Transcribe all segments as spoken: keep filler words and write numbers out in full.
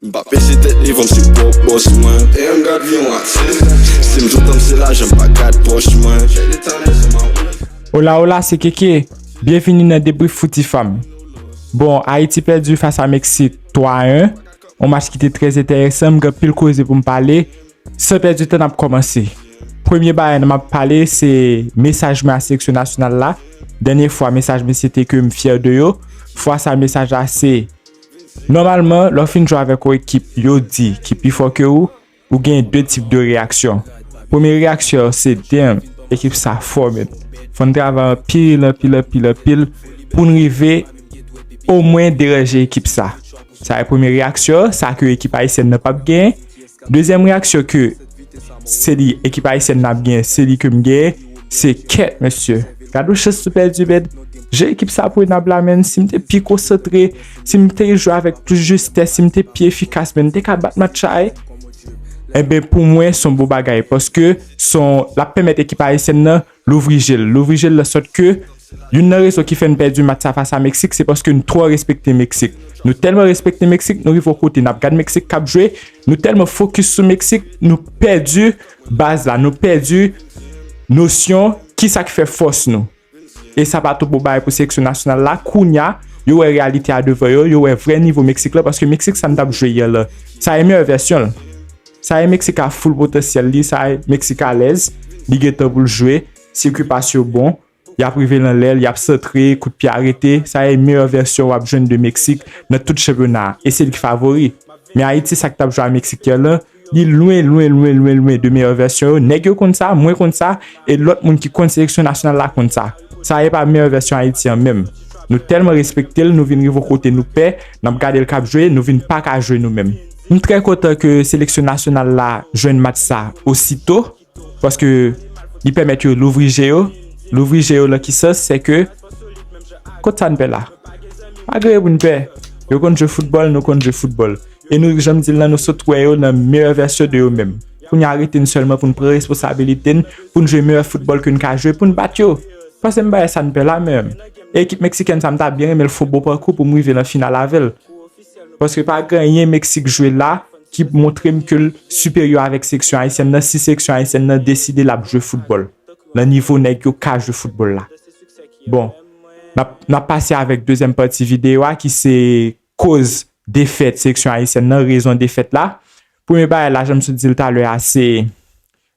M pa peze tèt devan m se pwòp bòs mwen. E m gad vyon atis. Si m tout tan m se lajan m pa gad pòch mwen. Hola, hola, se Keke. Byenvini nan Debrief Fouti Fam. Bon, Ayiti pèdi fas a Meksik twa a en. Yon match ki te trè enteresan, m gen anpil koze pou m pale. San pèdi tan, n ap kòmanse. Premye bagay m ap pale, se mesaj mwen a seleksyon nasyonal la. Dènye fwa, mesaj mwen se te ke m fyè de yo. Fwa sa, mesaj la se, nòmalman, lè w fin jwe avèk yon ekip yo di ki pi fò ke ou, ou gen de tip de reyaksyon. Premye reyaksyon se, damn, ekip sa fò, men fò n travay anpil, anpil, anpil, anpil pou n rive omwen deranje ekip sa. Sa e premye reyaksyon, sa ke ekip ayisyèn nan p ap genyen. Dezyèm reyaksyon ke se li ekip ayisyèn nan ap genyen, se li ke m genyen, se kèt, mesye. Gade yon chans nou pèdi, men je ekip sa prenab la, men si m te pi konsantre, si m te jwe avèk plis jistès, si m te pi efikas, men m te ka bat match sa, wi. Enben, pou mwen, se yon bon bagay, paske se yon, l ap pèmèt ekip ayisyèn nan louvri je l. Louvri je l nan sòt ke youn nan rezon ki fè n pèdi match sa fas a Meksik, se paske n twò respekte Meksik. Nou tèlman respekte Meksik, nou rive yon kote, n ap gad Meksik k ap jwe, nou tèlman fokis sou Meksik, nou pèdi baz la, nou pèdi nosyon kisa k fè fòs nou. E sa pa twò bon bagay pou seleksyon nasyonal la. Kounya, yo wè reyalite a devan yo, yo wè vrè nivo Meksik la, paske Meksik sa n t ap jwe yè la, sa e meyè vèsyon l. Sa e Meksik a full potansyèl li, sa e Meksik alèz, li gen tan pou l jwe, sikwi pas yo bon, y ap rive nan lè l, y ap santre, kout pye a rete, sa e meyè vèsyon w ap jwenn de Meksik nan tout chanpyona a, e se li k favori. Men Ayiti, sa k t ap jwe a Meksik yè la, li lwen, lwen, lwen, lwen, lwen de meyè vèsyon yo. Nèg yo konn sa, mwen konn sa, e lòt moun ki konn seleksyon nasyonal la konn sa. Sa e pa meyè vèsyon Ayiti an menm. Nou tèlman respekte l, nou vin rive yon kote nou pè, n ap gade l k ap jwe, nou vin pa ka jwe nou menm. M trè kontan ke seleksyon nasyonal la jwenn match sa osito, paske li pèmèt yo louvri je yo. Louvri je yo nan ki sans? Se ke, kot sa n pè la? Pa gen pou n pè. Yo konn jwe foutbòl, nou konn jwe foutbòl. E nou, jan m di l lan, nou sot wè yo nan meyè vèsyon de yo menm. Kounye a rete n sèlman pou n pran responsabilite n, pou n jwe meyè foutbòl ke n ka jwe, pou n bat yo. Paske m bagay sa n pè la menm. E ekip meksikèn sa, m ta byen renmen l fè yon bon pakou pou m rive nan final avè l. Paske pa gen anyen Meksik jwe la ki montre m ke l siperyè avèk seleksyon ayisyèn nan, si seleksyon ayisyèn nan deside l ap jwe foutbòl nan nivo nèg yo ka jwe foutbòl la. Bon, n ap, n ap pase avèk dezyèm pati videyo a ki se koz defèt seleksyon ayisyèn nan, rezon defèt la. Premye bagay la, jan m sot di l talè a, se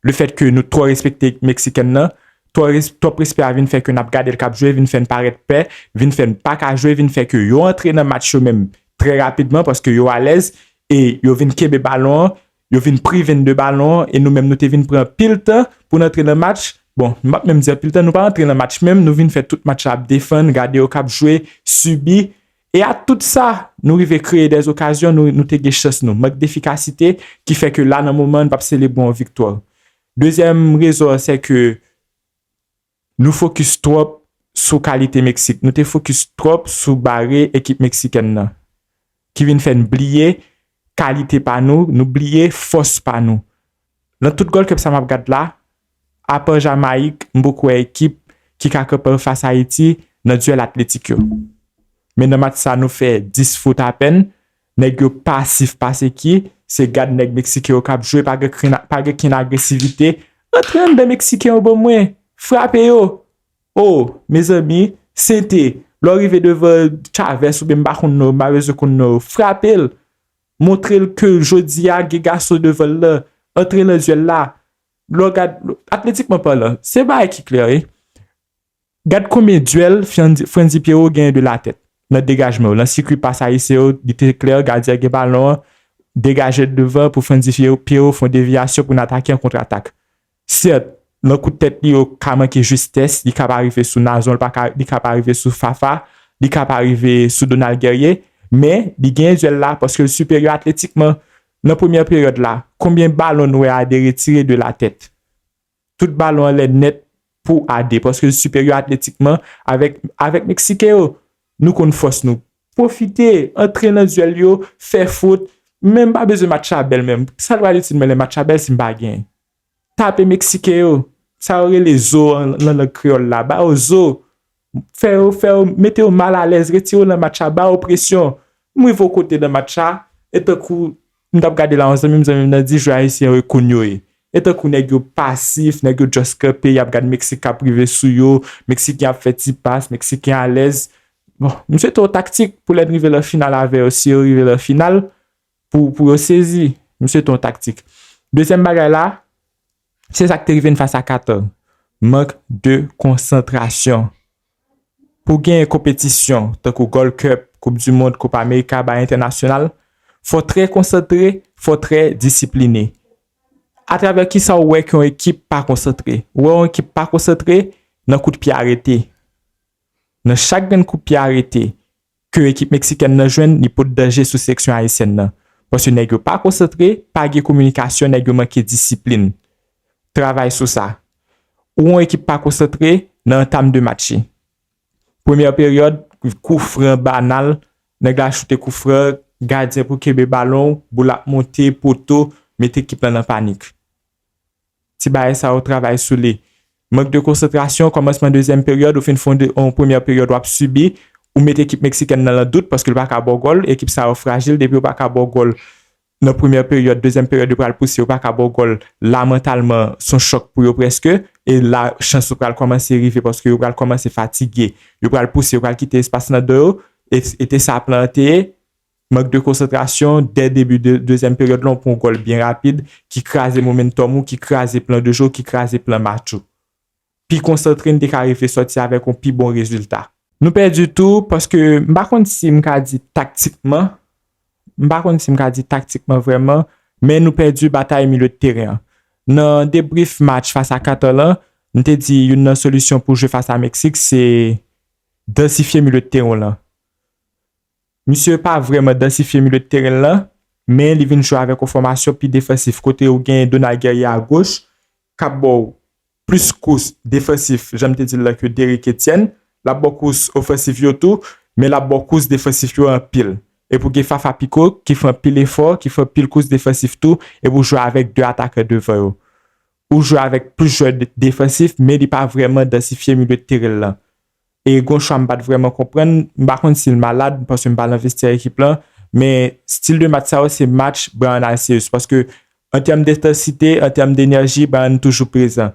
lefèt ke nou twò respekte Meksikèn nan, twò res-, twòp respè a vin fè ke n ap gade l k ap jwe, vin fè n parèt pè, vin fè n pa ka jwe, vin fè ke yo antre nan match yo menm trè rapidman paske yo alèz e yo vin kenbe balon an, yo vin prive n de balon an e nou menm nou te vin pran anpil tan pou n antre nan match. Bon, m p ap menm di anpil tan, nou pa antre nan match menm, nou vin fè tout match la ap defann, gade yo k ap jwe, sibi. E a tout sa, nou rive kreye dè okazyon, nou, nou te gen chans nou. Mank defikasite ki fè ke la nan moman an n p ap selebre yon viktwa. Dezyèm rezon an, se ke nou fokis twòp sou kalite Meksik. Nou te fokis twòp sou bare ekip meksikèn nan, ki vin fè n bliye kalite pa nou, nou bliye fòs pa nou. Nan tout Gold Cup sa m ap gad la, apa Jamayik, m poko wè ekip ki ka kanpe anfas Ayiti nan dyèl atletik yo. Men nan match sa, nou fè dis fot apèn. Nèg yo pasif pase ki, se gad nèg meksiken yo k ap jwe, pa gen kenn, pa gen kenn agresivite. Antre anndan meksiken yo ban mwen, frape yo. O, mezanmi, sente, lè w rive devan Chavez oubyen m pa konn non, m pa bezwen konn non, frape l. Montre l ke jodi a gen gason devan l lan, antre nan dyèl la. Lè w gad, atletikman palan, se bagay ki klè, wi. Gad konbyen dyèl Fran-, Frandy Pierrot genyen de la tèt nan degajman yo, nan sikwi pas ayisyen yo, li te klè, gadyen an gen balon an, degaje l devan pou Frandy Pierrot, Pierrot fè yon devyasyon pou n atake an kontratak. Sèt, nan kout tèt li yo ka manke jistès, li ka pa rive sou Nazon, li pa ka, li ka pa rive sou Fafa, li ka pa rive sou Donald Guerrier, men li genyen dyèl la paske l siperyè atletikman. Nan premyè peryòd la, konbyen balon nou wè Ade retire de la tèt? Tout balon anlè nèt pou Ade, paske l siperyè atletikman avèk, avèk Meksiken yo. Nou konn fòs nou. Pwofite, antre nan dyèl yo, fè fot. Men m pa bezwen match la bèl menm. Sa l pral itil mwen lè match la bèl si m pa genyen? Tape Meksiken yo. Sa yo rele zo an, nan lang kreyòl la. Ba yo zo. Fè yo, fè yo, mete yo malalèz, retire yo nan match la, ba yo presyon. M rive yon kote nan match la, E tankou m t ap gade la, yon zanmi m, zanmi m nan di jwè ayisyen yo e konn yo ye. E tankou nèg yo pasif, nèg yo just kanpe, y ap gad Meksik k ap rive sou yo, Meksiken ap fè ti pas, Meksiken alèz. Bon, m swete w taktik pou lè n rive nan final avè yo, si yo rive nan final, pou, pou yo sezi. M swete w taktik. Dezyèm bagay la, se sa k te rive n fas a Katar. Mank de konsantrasyon. Pou w genyen konpetisyon, tankou Gold Cup, Koup di Mond, Copa America, bagay entènasyonal, fò w trè konsantre, fò w trè disipline. Atravè kisa w wè ke yon ekip pa konsantre? Ou wè yon ekip pa konsantre nan kout pye arete. Nan chak grenn kout pye arete ke ekip meksikèn nan jwenn, li pot danje sou seleksyon ayisyèn nan. Paske nèg yo pa konsantre, pa gen kominikasyon, nèg yo manke disiplin. Travay sou sa. Ou yon ekip pa konsantre nan antam de match. Premyè peryòd, kou fran banal, nèg la choute kou fran, gadyen pou kenbe balon, boul ap monte, poto, met ekip lan nan panik. Ti bagay sa yo travay sou li. Mank de konsantrasyon, kòmansman dezyèm peryòd, ou fin fè yon de- yon premyè peryòd w ap sibi, ou met ekip meksikèn nan lan dout paske l pa ka ba w gòl, ekip sa yo frajil, depi yo pa ka ba w gòl nan premyè peryòd, dezyèm peryòd yo pral pouse, yo pa ka ba w gòl, la mantalman s on chòk pou yo prèske, e la chans ou pral kòmanse rive paske yo pral kòmanse fatige, yo pral pouse, yo pral kite espas nan do yo, e, e te sa plan an te ye, mank de konsantrasyon, dè debi de dezyèm peryòd la, w pran yon gòl byen rapid, ki kraze momentum ou, ki kraze plan de jwe w, ki kraze plan match ou. Pi konsantre, n te ka rive sòti avèk yon pi bon rezilta. Nou pèdi tou, paske m pa konn si m ka di taktikman, m pa konn si m ka di taktikman vrèman, men nou pèdi batay milye de teren an. Nan debrief match fas a Katar lan, m te di youn nan solisyon pou jwe fas a Meksik, se dansifye milye de teren w lan. Misye pa vrèman dansifye milye de teren l lan, men li vin jwe avèk yon fòmasyon pi defansif, kote ou gen Donald Guerrier a goch, k ap ba w plis kous defansif, jan m te di l la, ke Derrick Etienne. L ap ba w kous ofansif yo tou, men l ap ba w kous defansif yo anpil. Epi w gen Fafa Picault, ki fè anpil efò, ki fè anpil kous defansif tou, epi w jwe avèk de atakè devan yo. Ou jwe avèk plis jwè de- defansif, men li pa vrèman dansifye milye de teren l lan. E gon chwa m pa t vrèman konprann, m pa konn si l malad, paske m pa nan vestyè ekip lan, men stil de match sa yo, se match Bryan Alceus, paske an tèm dentansite, an tèm denèji, Bryan toujou prezan.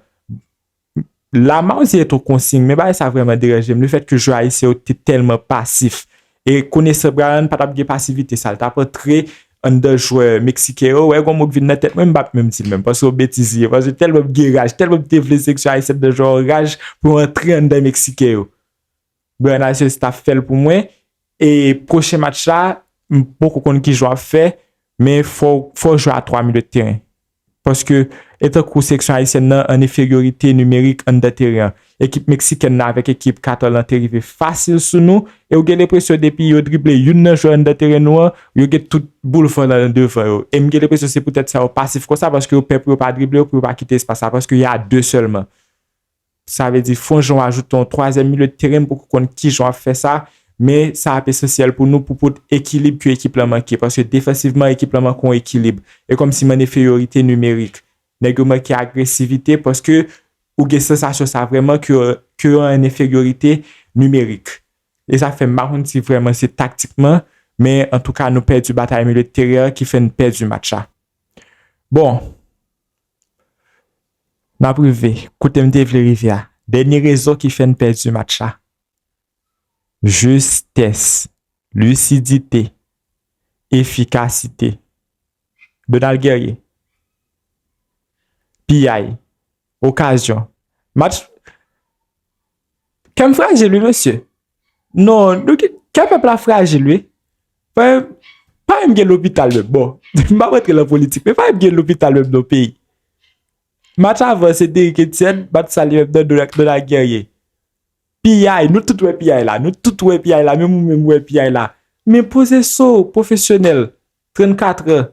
La, m pa konn si se yon konsiy, men bagay sa vrèman deranje m, lefètke jwè ayisyen yo te tèlman pasif. E konesan Bryan pa t ap gen pasivite sa, l t ap antre anndan jwè meksiken yo, wè, gon mo k vin nan tèt mwen, m p ap menm di l menm, paske yon betiz li ye, paske tèlman m gen raj, tèlman m te vle seleksyon ayisyèn nan jwe yon raj pou yo antre anndan meksiken yo. Bryan Alceus t ap fè l pou mwen, e pwochen match la, m poko konn kijan w ap fè, men fò, fò w jwe a twa milye de teren. Paske, e tankou seleksyon ayisyèn nan an enferyorite nimerik anndan teren an. Ekip meksikèn nan avèk ekip Katar lan te rive fasil sou nou, e w gen lenpresyon depi yo drible youn nan jwè anndan teren nou an, yo gen tout boulvan lan devan yo. E m gen lenpresyon se poutèt sa yo pasif konsa, paske yo pè pou yo pa drible yo, pou yo pa kite espas la, paske y a de sèlman. Sa vle di, fò jan w ajoute yon twazyèm milye de teren, m poko konn kijan w ap fè sa, men sa ap esansyèl pou nou pou pot ekilib ke ekip lan manke, paske defansivman, ekip lan manke yon ekilib. E kòmsi m an enferyorite nimerik. Nèg yo manke agresivite paske ou gen sansasyon sa vrèman ke, ke yo an enferyorite nimerik. E sa fè m pa konn si vrèman se taktikman, men antouka nou pèdi batay milye de teren an ki fè n pèdi match la. Bon, n ap rive kote m te vle rive a. Dènye rezon ki fè n pèdi match la. Jistès, lisidite, efikasite. Donald Guerrier. Piyay. Okazyon. Match. Kè m frajil, wi, mesye. Non, nou ki, kè pèp la frajil, wi. Pa, pa menm gen lopital menm. Bon, m pa rantre nan politik, men pa menm gen lopital menm nan peyi. Match avan, se Derrick Etienne, match sa li menm nan Donald, Donald Guerrier. Piyay, nou tout wè piyay la, nou tout wè piyay la, menm ou menm wè piyay la. Men poze so, pwofesyonèl, trannkat an,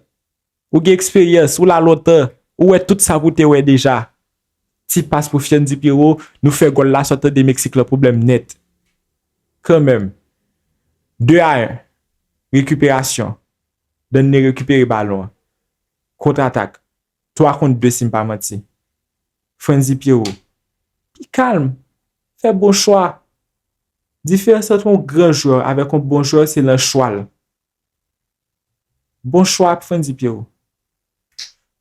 ou gen eksperyans, ou la lontan, ou wè tout sa pou te wè deja. Ti pas pou Fyandy Pierrot, nou fè gòl la san tande Meksik lan pwoblèm nèt. Kanmenm. De a en. Rekiperasyon. Danny rekipere balon an. Kontratak. Twa kont de si m pa manti. Fyandy Pierrot. Pi kalm. Fè bon chwa. Diferans ant yon gran jwè avèk yon bon jwè, se nan chwa l. Bon chwa pou Frantzy Pierrot.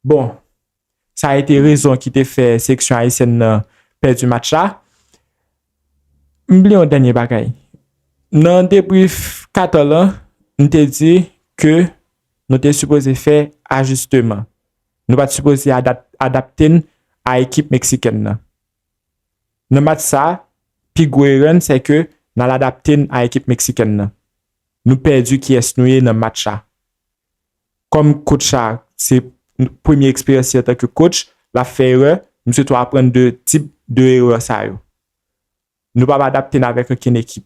Bon, sa a ete rezon ki te fè seleksyon ayisyèn nan pèdi match la. M bliye yon dènye bagay. Nan debrief Katar lan, m te di ke nou te sipoze fè ajisteman. Nou pa t sipoze adap-, adapte n a ekip meksikèn nan. Nan match sa, pi gwo erè n, se ke n al adapte n a ekip meksikèn nan. Nou pèdi kiyès nou ye nan match la. Kòm coach la, se premye eksperyans li antanke coach, l ap fè erè, m swete w aprann de tip de erè sa yo. Nou p ap adapte n avèk okenn ekip.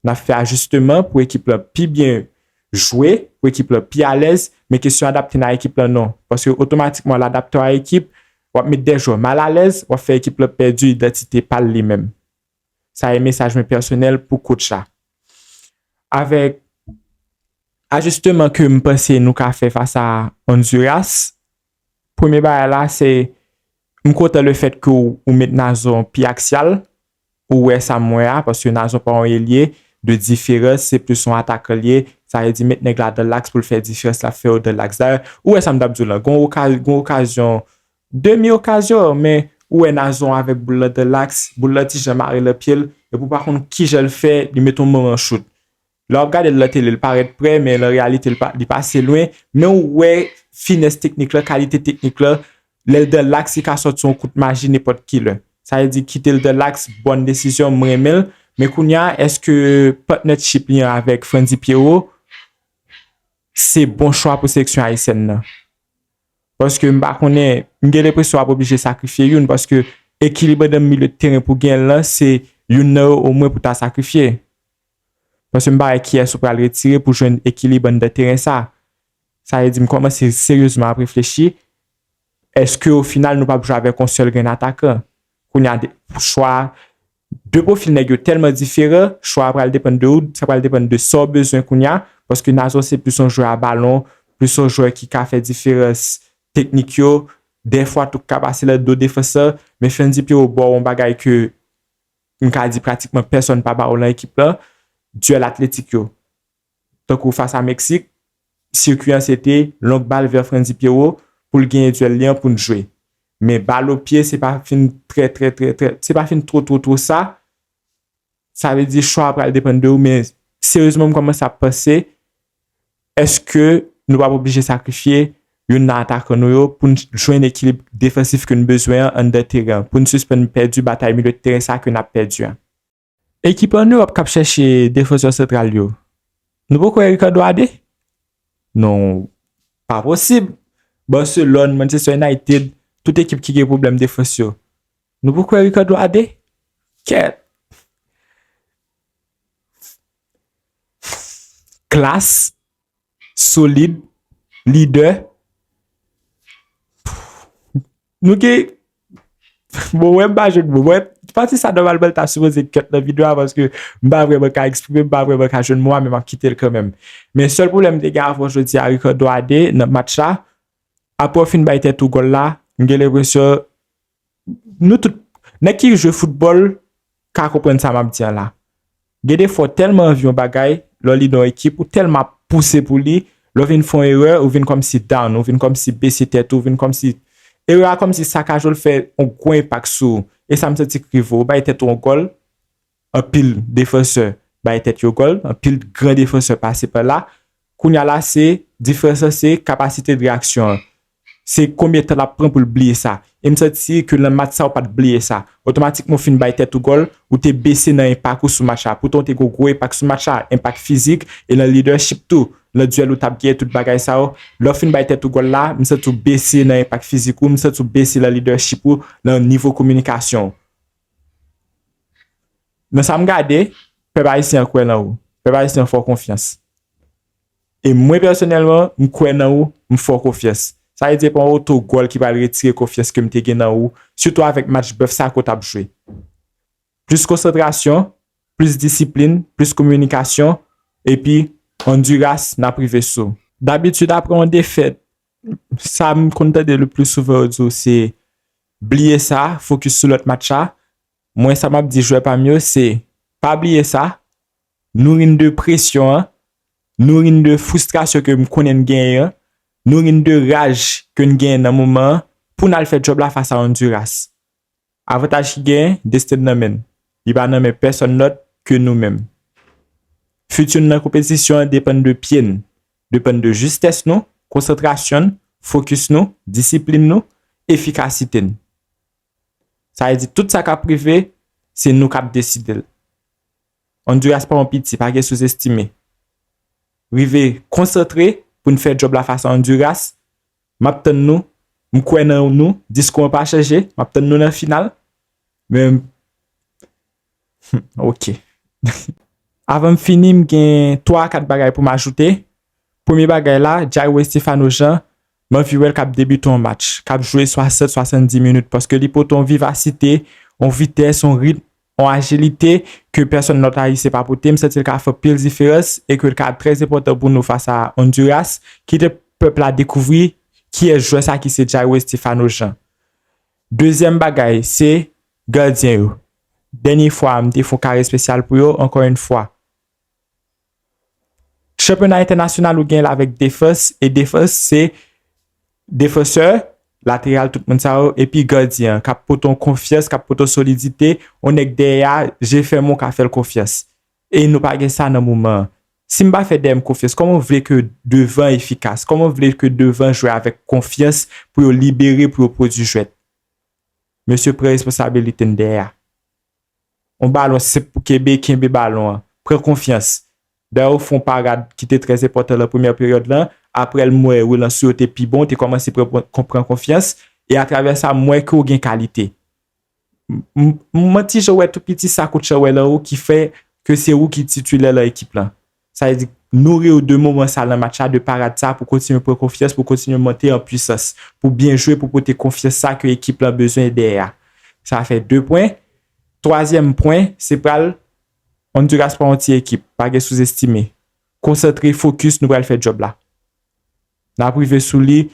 N ap fè ajisteman pou ekip lan pi byen jwe, pou ekip lan pi alèz, men kesyon adapte n a ekip lan non. Paske otomatikman, l adapte w a ekip, w ap met de jwè mal alèz, w ap fè ekip lan pèdi idantite pa l li menm. Sa e mesaj mwen pèsonèl pou coach la. Avèk ajisteman ke m panse nou ka fè fas a Honduras, premye bagay la, se m kontan lefèt ke w, ou met Nazon pi aksyal, ou wè sa m wè a, paske Nazon pa yon elye de diferans, se plis yon atakan l ye, sa vle di met nèg la dan laks pou l fè diferans, l ap fè yo dan laks. Dayè, ou wè sa m t ap di w lan, gon oka-, gon okazyon, demi okazyon, men ou wè Nazon avèk boul lan dan laks, boul lan ti jan mare nan pye l, epi w pa konn kijan l fè, li met yon moman chout. Lè w ap gade l nan tele, l parèt prè, men nan reyalite, l pa, li pase lwen. Men ou wè finès teknik lan, kalite teknik lan, lè l dan laks, li ka sòti yon kout maji nenpòt ki lè. Sa vle di, kite l dan laks, bòn desizyon, m renmen l. Men kounye a, èske partnership li an avèk Frantzy Pierrot, se bon chwa pou seleksyon ayisyèn nan? Paske m pa konnen, m gen lenpresyon w ap oblije sakrifye youn, paske ekilib anndan milye de teren pou genyen l lan, se youn nan yo omwen pou ta sakrifye. Paske m pa wè kiyès ou pral retire pou jwenn ekilib anndan teren sa. Sa vle di m kòmanse seryezman ap reflechi, èske o final nou p ap jwe avèk yon sèl grenn atakan? Kounye a, de, chwa, de pwofil nèg yo tèlman diferan, chwa a pral depann de ou, sa pral depann de sa w bezwen kounye a, paske Nazon se plis yon jwè a balon, plis yon jwè ki ka fè diferans teknik yo, dèfwa tou ka pase nan do defansè, men Frantzy Pierrot ba w yon bagay ke m ka di pratikman pèsonn pa ba w lan ekip lan, dyèl atletik yo. Tankou fas a Meksik, sikui an se te long bal vè Frantzy Pierrot pou l genyen dyèl li an pou n jwe. Men bal o pye, se pa fin trè, trè, trè, trè, se pa fin two, two, two sa. Sa vle di chwa a pral depann de ou, men seryezman, m kòmanse ap panse, èske nou p ap oblije sakrifye youn nan atakan nou yo pou n jwenn ekilib defansif ke n bezwen an anndan teren an, pou n sispann pèdi batay milye de teren sa ke n ap pèdi an? Ekip an Ewòp k ap chèche defansè santral yo. Nou poko wè Ricardo Ade? Non, pa posib. Barcelone, Manchester United, tout ekip ki gen pwoblèm defans yo. Nou poko wè Ricardo Ade? Kèt. Klas, solid, lidè. Nou gen, bon, wè, m pa jwenn mo. Mwen, pati sa nòmalman l ta sipoze kèt nan videyo a, paske m pa vrèman ka eksprime, m pa vrèman ka jwenn mo a, men m ap kite l kanmenm. Men sèl pwoblèm m te gen avè w jodi a, Ricardo Ade, nan match la, apre w fin bay tèt ou gòl la, m gen lenpresyon nou tout, nèg ki jwe foutbòl ka konprann sa m ap di an la. Gen de fwa w tèlman anvi yon bagay, lè w li nan yon ekip, ou tèlman ap pouse pou li, lè w vin fè yon erè, ou vin kòmsi down, ou vin kòmsi bese tèt ou, ou vin kòmsi, erè a kòmsi sakaje w, l fè yon gwo enpak sou ou. E sa m santi k rive w, ou bay tèt ou yon gòl, anpil defansè bay tèt yo gòl, anpil gran defansè pase pa la. Kounye a la, se diferans lan, se kapasite de reyaksyon an. Se konbyen tan l ap pran pou l bliye sa. E m santi ke nan match sa, ou pa t bliye sa. Otomatikman, ou fin bay tèt ou gòl, ou te bese nan enpak ou sou match la. Poutan, ou te gen gwo enpak sou match la, enpak fizik e nan leadership tou. Nan dyèl ou t ap genyen, tout bagay sa yo. Lè w fin bay tèt ou gòl la, m santi w bese nan enpak fizik ou, m santi w bese nan leadership ou, nan nivo kominikasyon w. Nan sa m gade, pèp ayisyen an kwè nan ou. Pèp ayisyen an fè w konfyans. E mwen pèsonèlman, m kwè nan ou, m fè w konfyans. Sa vle di, e pa yon oto gòl ki pral retire konfyans ke m te gen nan ou, sitou avèk match bèf sa ke w t ap jwe. Plis konsantrasyon, plis disiplin, plis kominikasyon, epi Honduras, n ap rive sou. Dabitid, apre yon defèt, sa m konn tande le pli souvan yo di w, se bliye sa, fokis sou lòt match la. Mwen, sa m ap di jwè pa m yo, se pa bliye sa, nouri n de presyon an, nouri n de fristrasyon ke m konnen n genyen an, nouri n de raj ke n genyen nan moman an, pou n al fè djòb la fas a Honduras. Avantaj ki genyen, desten n nan men n. Li pa nan men pèsonn lòt ke nou menm. Fiti n nan konpetisyon an depann de pye n, depann de jistès nou, konsantrasyon n, fokis nou, disiplin nou, efikasite n. Sa vle di tout sa k ap rive, se nou k ap deside l. Honduras pa yon piti, pa gen souzestime. Rive konsantre pou n fè djòb la fas a Honduras. M ap tann nou. M kwè nan nou. Diskou an pa chanje. M ap tann nou nan final. Men, ok. Avan m fini, m gen twa a kat bagay pou m ajoute. Premye bagay la, Jairo Estefano Jean, m anvi wè l k ap debite yon match, k ap jwe swasant, swasanndis minit, paske li pote yon vivasite, yon vitès, yon ritm, yon ajilite ke pèsonn lòt Ayisyen pa pote. M santi l ka fè anpil diferans e ke l ka trè enpòtan pou nou fas a Honduras. Kite pèp la dekouvri kiyès jwè sa ki se Jairo Estefano Jean. Dezyèm bagay, se gadyen yo. Dènye fwa, m te fè yon kare espesyal pou yo, ankò yon fwa. Chanpyona entènasyonal ou gen l avèk defans, e defans se defansè, lateral, tout moun sa yo, epi gadyen an, k ap pote w konfyans, k ap pote w solidite, yon nèg dèyè a, je fèmen, w ka fè l konfyans. E nou pa gen sa nan moman an. Si m pa fè dèyè m konfyans, kòman w vle ke devan efikas? Kòman w vle ke devan jwe avèk konfyans pou yo libere, pou yo pwodui jwèt? Mesye, pran responsabilite n dèyè a. Yon balon senp pou kenbe, kenbe balon an. Pran konfyans. Dayè, w fè yon parad ki te trè enpòtan nan premyè peryòd lan. Apre l, m wè relans ou yo te pi bon, w te kòmanse pran, pran, pran konfyans. E atravè sa, m wè ke w gen kalite. M, m, m manti jan w wè tou piti sa koutch lan wè nan ou ki fè ke se ou ki titilè nan ekip lan. Sa vle di, nouri w de moman sa nan match la, de parad sa, pou kontinye pran konfyans, pou kontinye monte an pwisans, pou byen jwe, pou pote konfyans sa ke ekip lan bezwen dèyè a. Sa fè de pwen. Twazyèm pwen, se pral Honduras pa yon ti ekip, pa gen souzestime. Konsantre, fokis, nou pral fè djòb la. N ap rive sou li.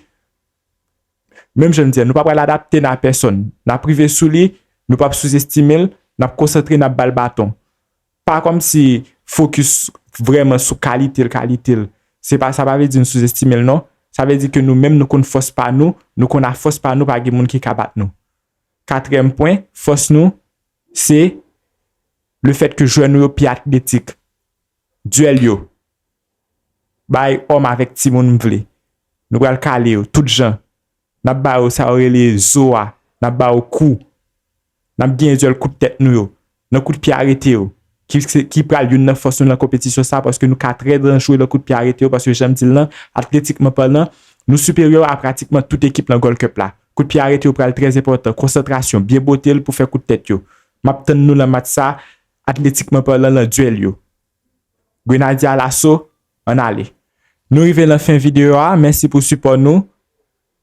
Menm jan m di a, nou pa pral adapte n a pèsonn. N ap rive sou li, nou p ap souzestime l, n ap konsantre, n ap ba l baton. Pa kòmsi fokis vrèman sou kalite l, kalite l. Se pa, sa pa vle di n souzestime l, non. Sa vle di ke nou menm, nou konn fòs pa nou, nou konn a fòs pa nou, pa gen moun ki ka bat nou. Katriyèm pwen, fòs nou, se lefèt ke jwè nou yo pi atletik. Dyèl yo. Bay òm avèk timoun m vle. Nou pral kale yo, tout jan. N ap ba yo sa yo rele zo a. N ap ba yo kou. N ap genyen dyèl kout tèt nou yo. Nan kout pye arete yo. Ki, se, ki pral youn nan fòs nou nan konpetisyon sa, paske nou ka trè danjre nan kout pye arete yo, paske jan m di l lan, atletikman palan, nou siperyè a pratikman tout ekip nan Gold Cup la. Kout pye arete yo pral trè enpòtan. Konsantrasyon, byen bote l pou fè kout tèt yo. M ap tann nou nan match sa, atletikman palan, nan dyèl yo. Grenadye a laso, ann ale. Nou rive nan fen videyo a, mèsi pou sipò nou.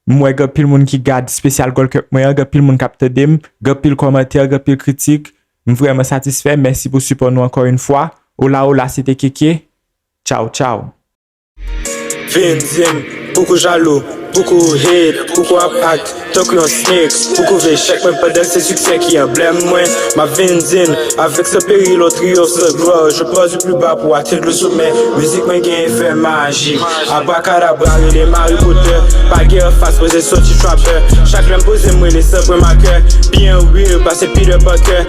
M wè gen anpil moun ki gad espesyal Gold Cup mwen an, gen anpil moun k ap tande m, gen anpil kòmantè, gen anpil kritik. M vrèman satisfè, mèsi pou sipò nou ankò yon fwa. Ola ola, se te Keke. Tchaw, tchaw. Vin di m, pouki w jalou, pouki w hate, pouki w ap act tankou yon snake, pouki w vle chèk mwen pandan se siksè ki anblèm mwen. M ap vin di n, avèk san peril, on triomphe, san gloire, je pars du plus bas pour atteindre le sommet. Mizik mwen gen efè majik, abrakadabra, rele m Harry Potter. Pa gen anfas, mwen se soti trapper. Chak lè m poze m, rele san pran makè. Byen real, pase Peter Parker.